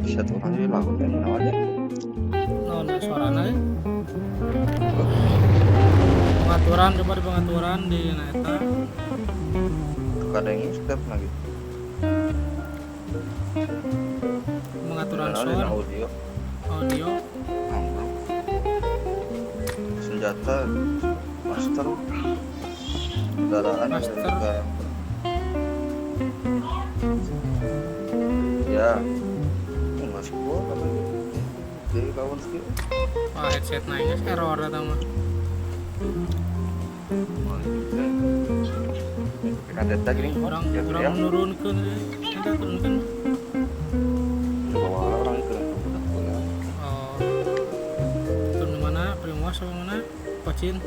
Satu kali lagu kan awalnya. Naon suarana ya? Pengaturan, coba di pengaturan di na eta. Kadang step lagi. Pengaturan Karena sound, audio. Audio. Senjata, master, kendaraan, Master. Ya, enggak sebuah apa jadi kawan skill. Wah, headset naiknya error eta mah. Kadet lagi nih. Orang orang menurunkan, kita turunkan. Coba orang itu udah pulang. Oh, turun di mana? Primos sama mana? Pocin.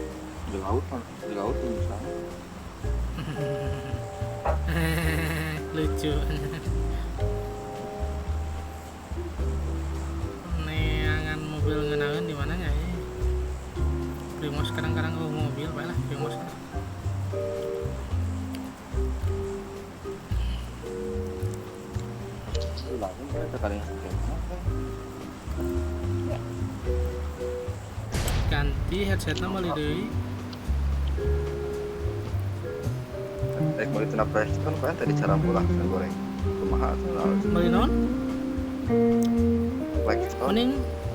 Di laut, di laut bisa. Lucu. Neangan mobil ngenaeun di mananya ya? Primos kadang-kadang oh mobil bae lah Primos. Ganti headsetnya meuli deui. Rek meuli tina Preston kan tadi cara bola goreng. Kumaha atuh? Meuli naon? Blackstone. Mending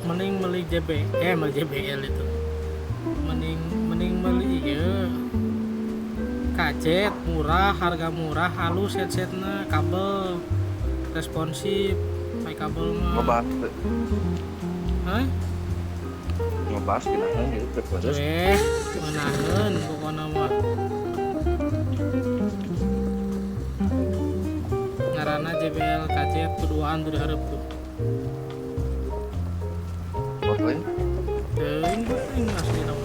mending meuli JB, meuli JBL itu. Mending mending meuli ieu. KZ murah, harga murah, halus headsetna, kabel responsif, pakai kabel mah. Ngebahas. Hah? Ngebahas ginaheun gitu terus. Ngeunaheun pokona mah. Ngaranna JBL KZ keduaan tuh dihareup tuh. Fotoin? Teuing teuing asli mah.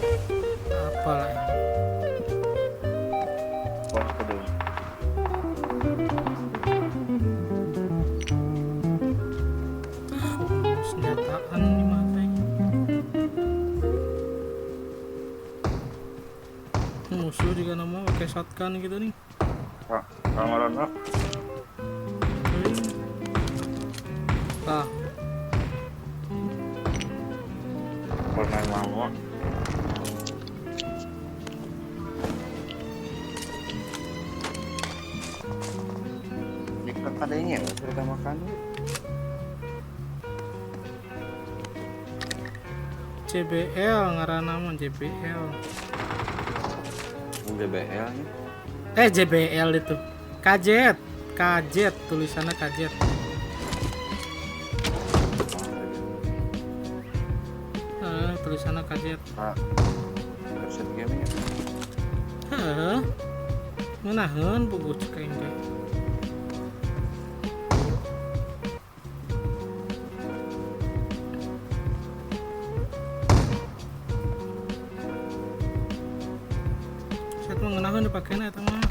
Apalah ini. Senjataan di mata. Musuh juga nama pakai shotgun gitu nih. Pak, kamarana. Tah. Pernah mau. Ini kadangnya ya, sudah makan. JBL ngaranna mah JBL. JBL nya. JBL itu. KZ, KZ tulisannya KZ. Tulisannya KZ. Ah. Headset gaming ya. Heeh. Ngeunaheun puguh cek aing teh. Set mah ngeunaheun dipakena eta mah.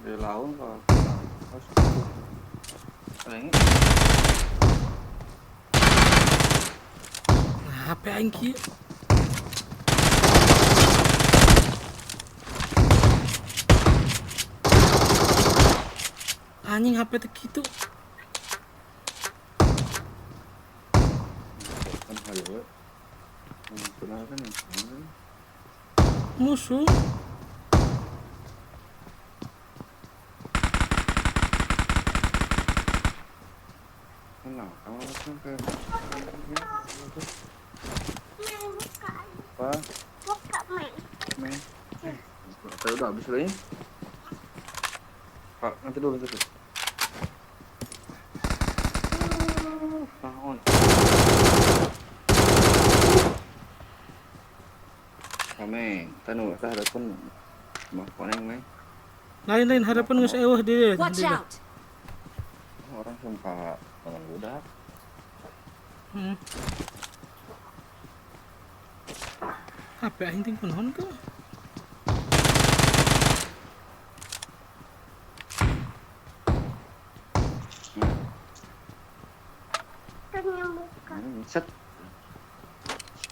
Di laut kalau ini. Nah, HP aing kieu. Anjing HP teh kitu. Musuh. Apa? Buka main. Main. Udah habis lagi. Pak, nanti dulu nanti. Tahun. Kame, tanu tah harapan mah koneng meh. Lain-lain harapan geus eueuh di. Watch out. Orang sumpah orang budak. HP aing teh kunaon ke? Ternyata buka. Set.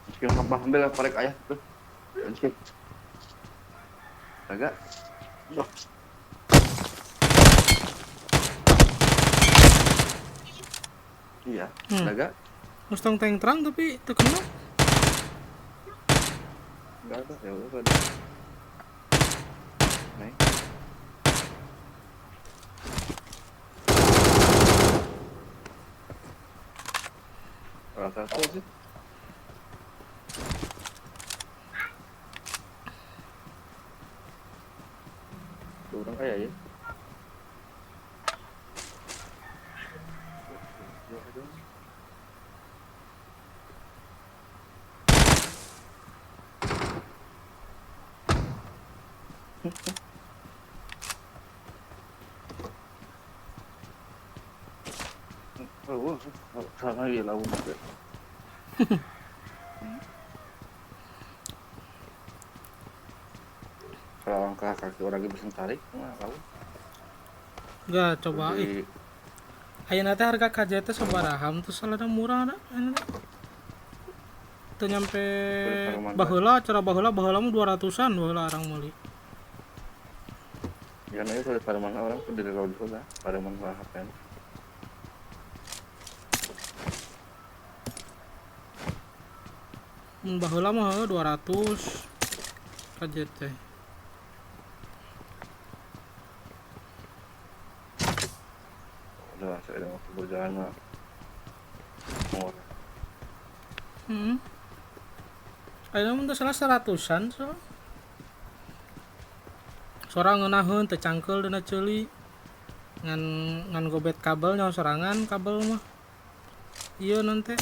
Mungkin kampah ambil parek ayah tuh. Anjing. Agak. Loh. Iya, agak. Mustang tank terang tapi terkena. Enggak ada, ya udah ada. Naik. Rata-rata sih. Orang kaya ya. Oh, sama ya lawan. Kalau langkah kaki orang bisa tarik, mah tahu. Enggak coba ih. Ayeuna teh harga KJT sabaraha teu salah murah da. Teu nyampe baheula cara baheula mah 200-an baheula arang meuli. Ya na itu pada mana orang tuh dari road lah, pada mana HP. Mun baheula mah 200 KJT. Udah, saya waktu berjalan mah. Ayeuna mun teu salah 100-an so. Sorang ngeunaheun teu cangkeul dina ceuli. Ngan gobet kabel nyaho sorangan kabel mah. Ieu nanti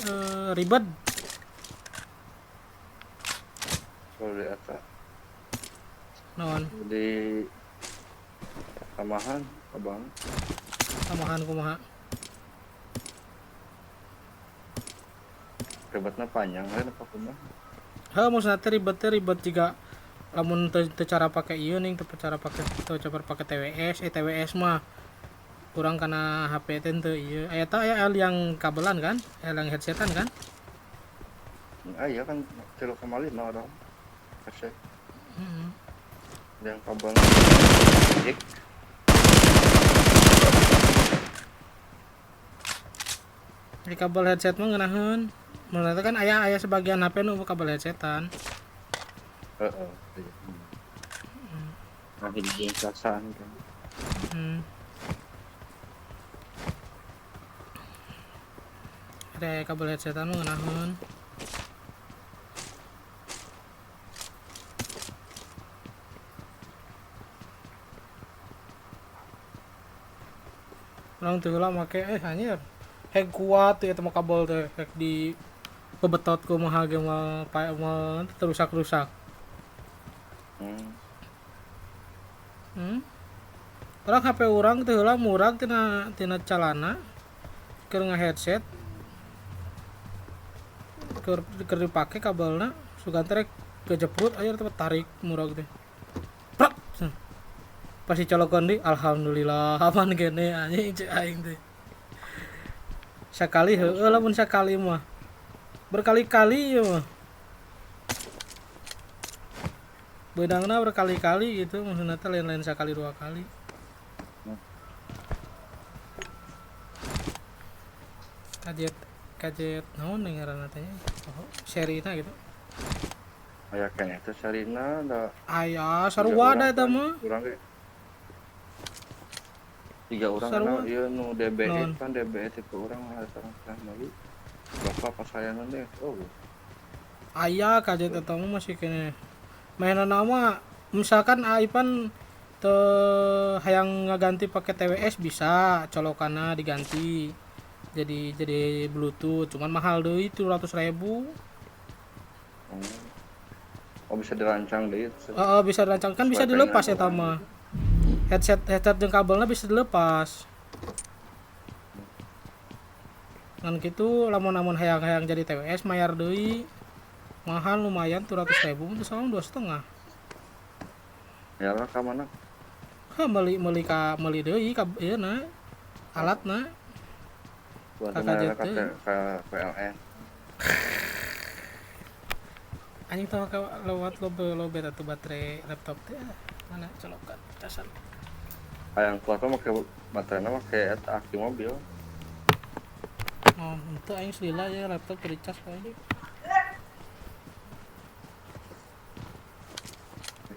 ribet. Kalau di atas. Naon? Di tamahan, abang. Tamahan kumaha? Ribetna panjang lain apa kumaha? Heuh, maksudna teh ribet juga lamun teu cara pake ieu ning teu cara pake TWS, TWS mah kurang kana HP teh teu ieu. Aya teh aya yang kabelan kan? Aya yang headsetan kan? Aya kan 3,5 orang. Headset. Heeh. Yang kabel jack. Di kabel headset mah ngeunaheun. Maksudna kan aya sebagian HP nu kabel headsetan. Heeh. Nah, jadi perasaan kan. Ada kabel headsetan mah ngeunaheun. Urang teu heula make anjir. Hack kuat teh eta mah kabel teh hack di bebetot kumaha ge moal terusak-rusak. Orang HP urang teh heula murag tina calana keur nge-headset keur dipake kabelna sugan teh rek kejeprut aya teh tarik murag teh. Prak. Pasti colokan di alhamdulillah aman gene anjing cek aing teh. Sakali heueuh lamun sakali mah. Berkali-kali ieu mah. Beunangna berkali-kali gitu, maksudna teh lain-lain sakali dua kali. Kajet naon ngaranna teh nya? Oh, serina gitu. Aya keneh teh serina da. Aya sarua da eta mah. Urang ge 3 orang na ieu nu DBE kan DBE tipe urang mah sareng meuli. Bapak pasayangan deh. Oh. Aya kajet eta mah masih keneh. Mainan nama misalkan Aipan te hayang ngaganti pakai TWS bisa colokanna diganti jadi Bluetooth cuman mahal deui 300.000. Oh, bisa dirancang deui. Heeh, bisa dirancang kan bisa dilepas eta mah. Headset jeung kabelna bisa dilepas. Ngan kitu lamun-lamun hayang-hayang jadi TWS mayar deui. Mahal lumayan 200.000 itu sama 2,5. Ya lah ka mana? Heh, meuli deui ka ieu na. Alatna. Ka KPLN. Anjing tau ka lewat lobe lobe atau baterai laptop teh ah, mana colokan casan. Hayang kuat mah make baterainya make eta aki mobil. Oh, itu aing selila ya laptop tericas aing.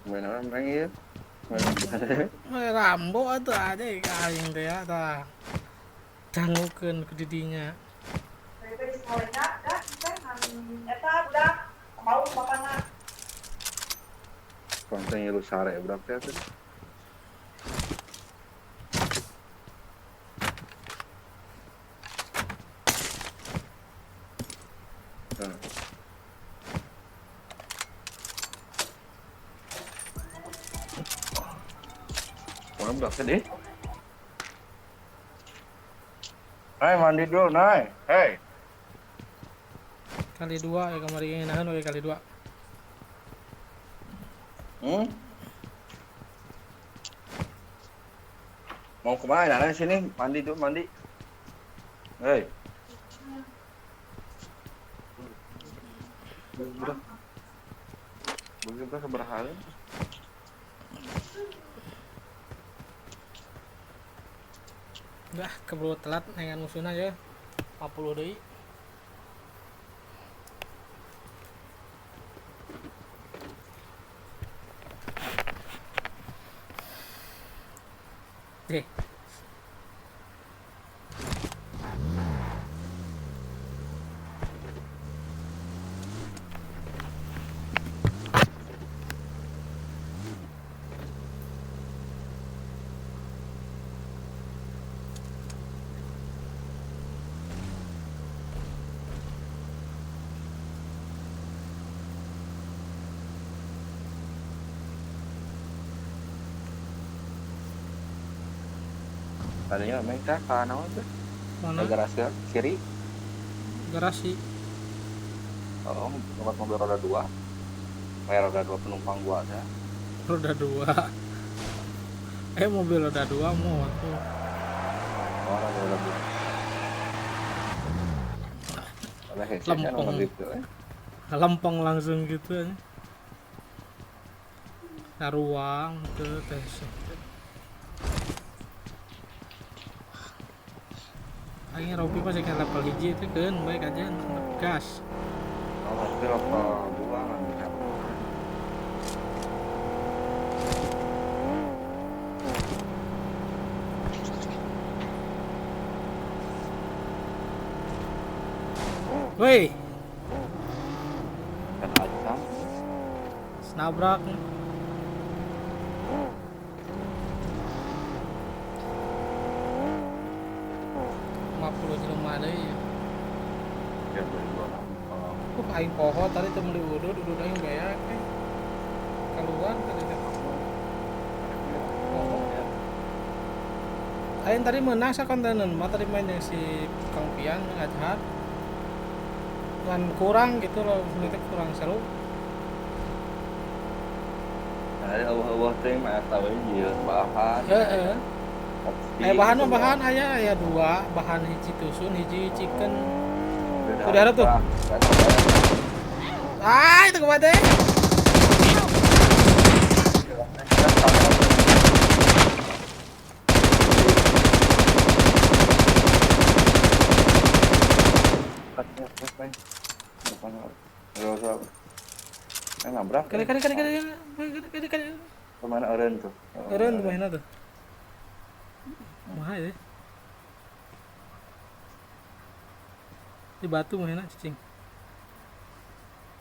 Main orang main ieu. Main. Eh, Rambo atuh aja aing teh ya tah. Dangukeun ku didinya. Konten ngilu sare berapa ya tuh? Nah. Orang berapa deh? Nay, mandi dulu, Nay. Hey. Kali dua ya kamari nahan we kali dua. Hmm? Mau kemana? Nay, sini, mandi dulu, mandi. Hey. Udah. Begitu seberapa? Udah keburu telat nengan musuhna ya. 40 deui. Deh. Tadinya mereka ke naon tuh? Mana? Ke garasi kiri. Garasi. Oh, tempat mobil roda 2. Kayak roda 2 penumpang gua ada. Roda 2. Mobil roda 2 mau tuh. Oh, roda 2. Oleh lempeng. Gitu, eh. Lempeng langsung gitu aja. Nah, ruang tuh tes. Aing Robi masih kayak level hiji itu kan, baik aja gas. Oh, tapi level 2 kan. Woi. Kan acam. Nabrak. Jelema deui ya. Ya, beli dua. Aing poho tadi teu meuli udud, udud aing beak eh. Keluar tadi teh. Poho. Aing tadi menang sa kontenan mah tadi main yang si Kang Pian ngajahat. Ngan kurang gitu loh, maksudnya kurang seru. Nah, eueuh-eueuh teh mah eta we jeung bahan. Heeh. Bahan mah bahan aya dua, bahan hiji tusun, hiji chicken. Udah ada tuh. Ah, itu kumaha teh? Nabrak. Kali. Kemana eureun tuh? Eureun tuh mana tuh? Mahal ya. Di batu mana cicing.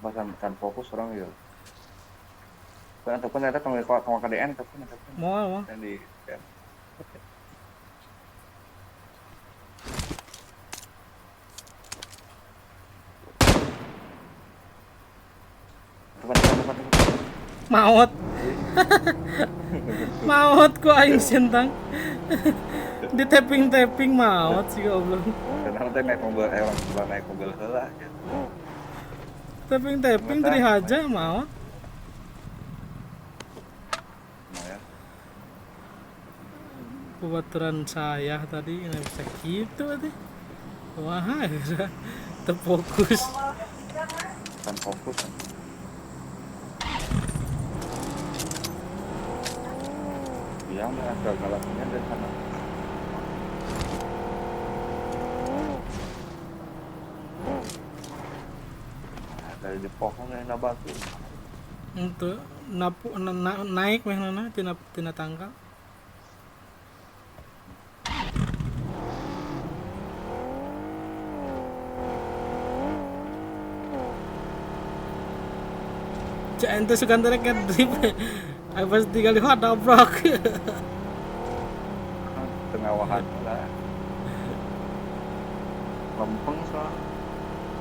Bahkan kan fokus orang ya. Kan ataupun ternyata kalau KDN ataupun mau. Di ya. Depan. Maut. Maut ku aing sintang. Di tapping-tapping maut sih goblok. Karena teh naik mobil orang naik mobil heula gitu. Tapping-tapping tadi haja maut. Lumayan. Pebaturan saya tadi nggak bisa gitu tadi. Wah, terfokus. Kan fokus. Iya, agak galaknya dari sana. Dari di pohon yang batu. Untuk napu naik meh nana tina tina tangga. Cek ente suka ntar kan drip. Ayo pas tinggal di nabrak. Tengah wahan lah. Lempeng soal.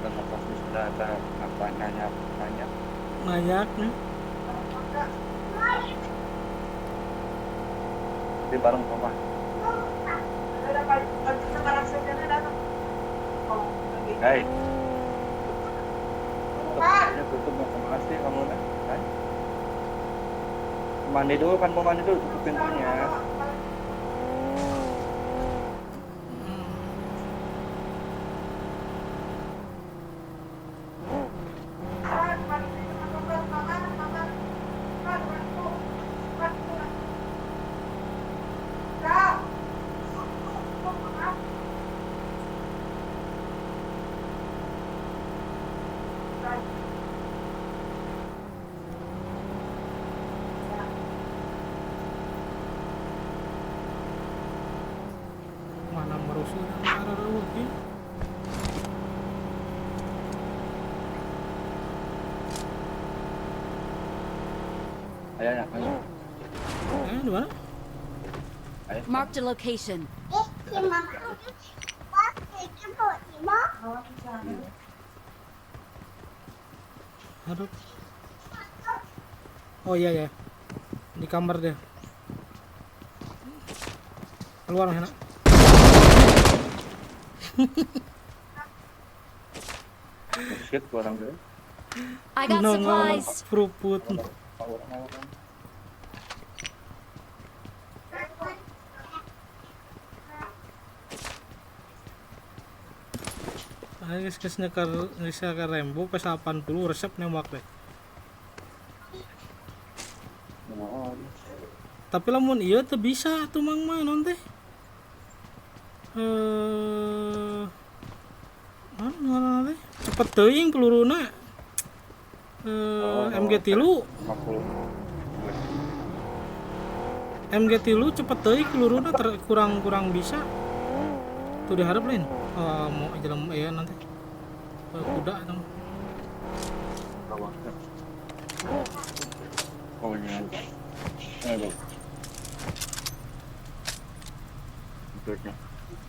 Dan atas sudah ada apa nanya nanya. Nanyak nih. Di bareng papa. Hey. Tutup mau kemana sih kamu nih? Kan? Mandi dulu kan, mau mandi dulu, tutup pintunya. Mana merusuh arah-arah. Ayo, ayo. Di mana? Marked a location. Aduh. Oh iya ya. Di kamar dia. Keluar enak. Shit, orang deh. I got supplies. Keruput. Ayo geus nyeker Rembo P80 resep nembak deh. Tapi lamun ieu teu bisa atuh mang mah non teh. Mana teh? Cepet teuing peluruna. MG3. MG3 cepet teuing peluruna kurang bisa. Tuh diharap lain. Mau jalan ya nanti. Kuda atau bawah. Oh iya. Ayo.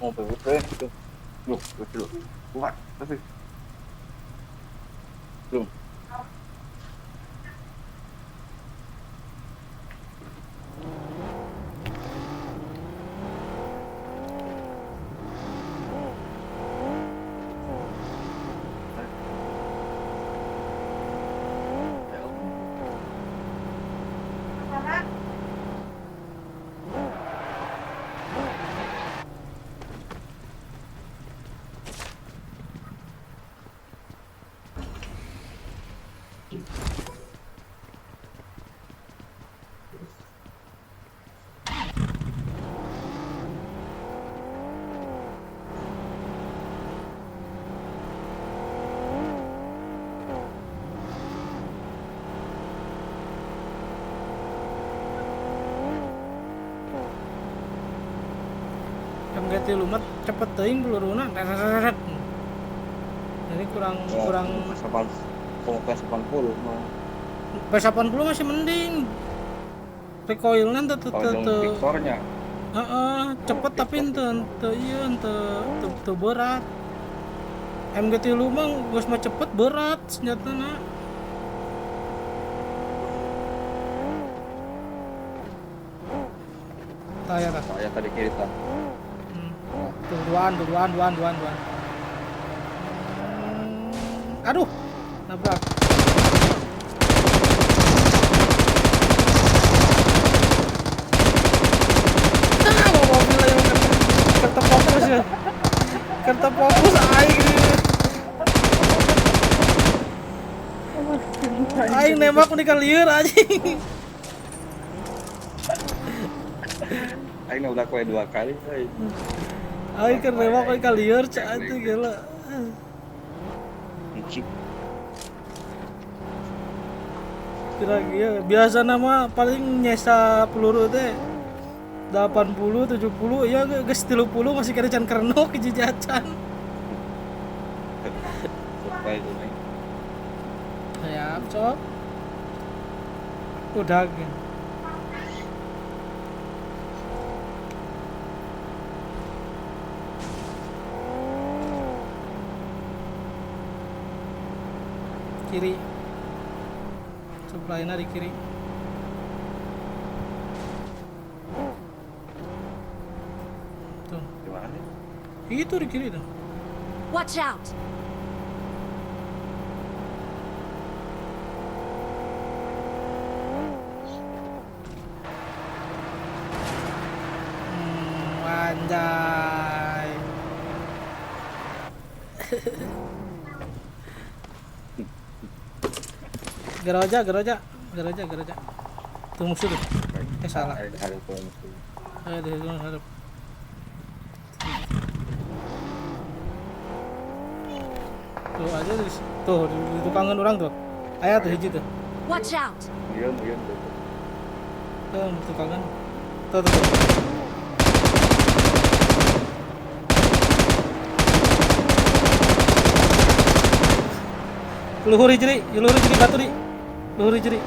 Oh, betul. Loh, betul. Kuat, tapi belum. MG3 mah cepet teuing peluruna. Jadi kurang P80 mah. P80 masih mending. Recoilnya teu teu Victornya. Heeh, cepet tapi teu ieu teu berat. MG3 mah geus mah cepet berat senjatana. Tah ya tah. Saya tadi kiri tah. Tuh, duaan. Aduh, nabrak. Ah, mobil yang kerta fokus ya. Kerta fokus aing. Aing nembak meuni lieur anjing. Aing nabrak we 2 kali euy. Aing keur nembak meuni lieur cak anjing gila. Kira-kira biasa nama paling nyesa peluru teh 80, 70, ya geus 30 masih kena can kerenok hiji jacan. Siap, cok. Udah gitu. Kiri. Supply-nya di kiri. Tuh. Gimana? Itu di kiri tuh. Watch out. Anjay. Geroja. Tuh musuh tuh. Salah. Ada. Tuh aja tuh di tukangan orang tuh. Aya tuh hiji tuh. Watch out. Iya. Tuh tukangan. Tuh. Luhur hiji, batu di. Luhur hiji.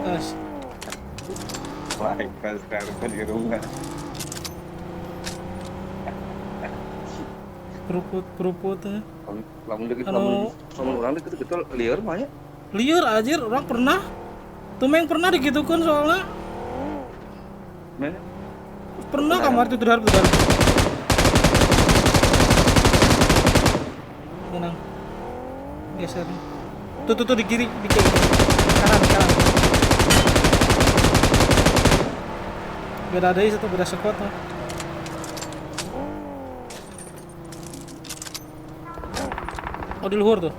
As. Wah, sekarang di rumah. Keruput. Lamun deket, lamun orang deket gitu lieur mah ya. Lieur anjir, orang pernah. Tumeng pernah digitukeun soalnya. Mana? Pernah kamar itu terhadap. Tenang. Geser. Tuh di kiri, Kanan. Beda deui satu, beda squad tuh. Oh, di luhur tuh.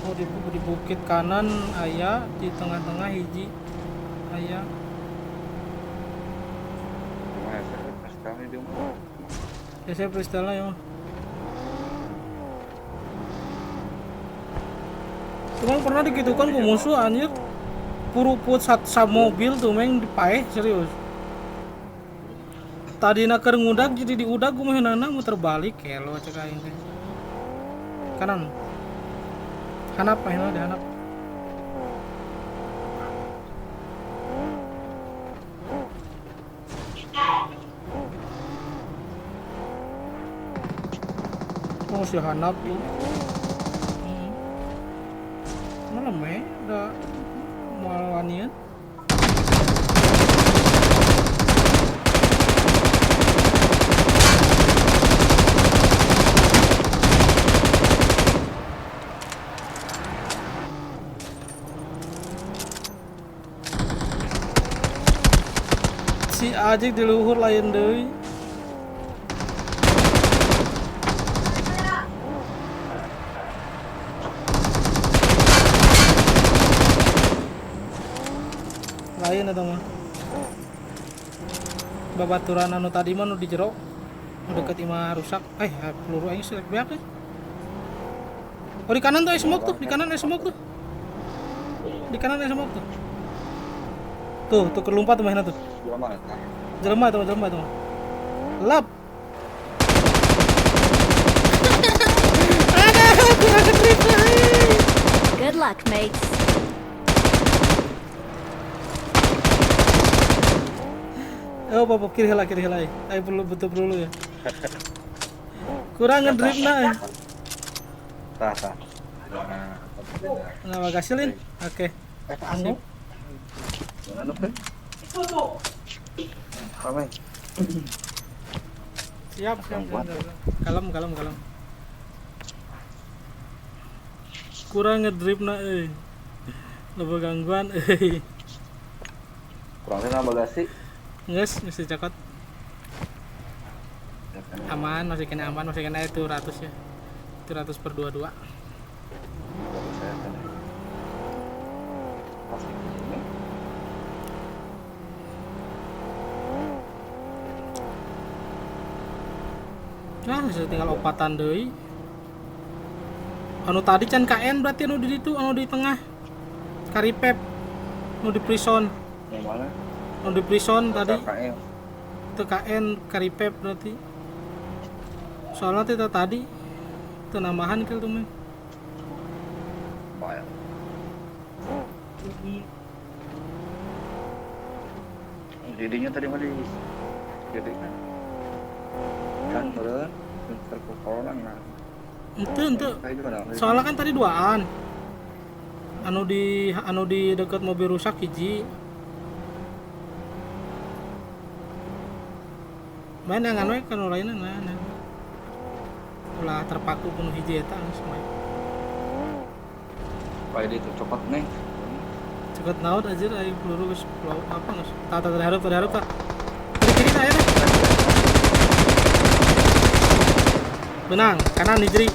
Oh, di bukit kanan aya, di tengah-tengah hiji aya. Ya saya freestyle ya. Cuma pernah digitukan ku musuh anjir. Puruput sat mobil tuh meng dipaeh serius. Tadi nak keur ngudag jadi diudag ku meunana muter balik kelo cek aing teh. Kanan. Hanap mainnya di hanap. Oh si hanap tuh. Mana me udah mau wanian. Si Ajik di luhur lain deui. Lain atau mah babaturan anu tadi mah nu di jero nu deket imah rusak. Peluru aing selek beak. Oh, di kanan tuh smoke tuh, di kanan ada smoke tuh. Di kanan ada smoke tuh. Tuh, tuh kelompat tuh mainnya tuh. Jelema tuh, jelema tuh. Lap. Ada, kurang trip. Good luck, mates. Oh, bapak kiri heula, kiri heula. Ayo perlu betul perlu ya. Kurang ngedrip na. Tah, tah. Nah, makasih Lin. Oke. Anu. Anu kan? Ramai. Siap, siap, siap. Kalem, kalem, kalem. Kurang ngedrip na euy. Loba gangguan euy. Kurang teh bagasi. Geus, geus dicokot. Aman, masih kena aman, masih kena itu ratus ya. Itu ratus per 22. Saya kan. Pasti ini. Nah, saya tinggal opatan deui. Anu tadi can KN berarti anu di ditu, anu di tengah. Karipep. Anu di prison. Yang mana? Anu di prison tadi. KKN. Itu KN Karipep berarti. Soalnya itu tadi itu nambahan kill tuh mah. Bayar. Jadinya tadi mah di jadi kan kan meureun pinter ku corona nah. Ente. Soalnya kan tadi duaan. Anu di dekat mobil rusak hiji. Main yang anu kan lainnya nah. Ulah terpaku penuh hiji eta geus main. Pak itu copot nih. Copot naon anjir aing peluru geus apa geus. Tah tah terharap tah. Kiri kiri tah eta. Benang, kanan hijri.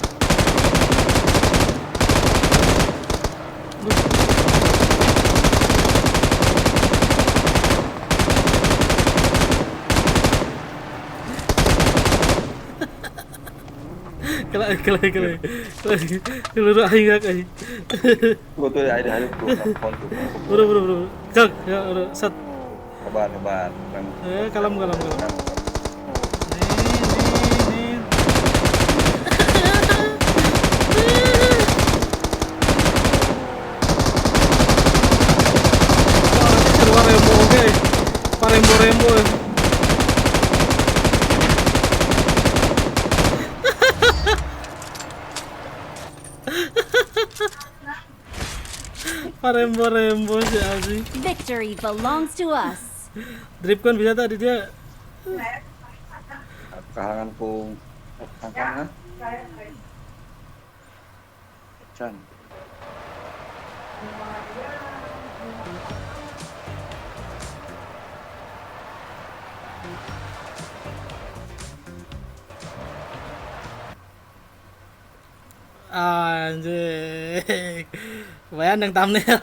Kela. Peluru aing aing. Gua tuh ada tuh nelfon tuh. Bro. Cek, ya, bro, set. Kabar. Kalem. Nih. Wah, seru rembo oke. Parembo-rembo. Parembo-rembo sih asli. Victory belongs to us. Drip kan bisa tadi dia. Kahangan ku kangkang Chan. Anjing. Kebayang yang thumbnail.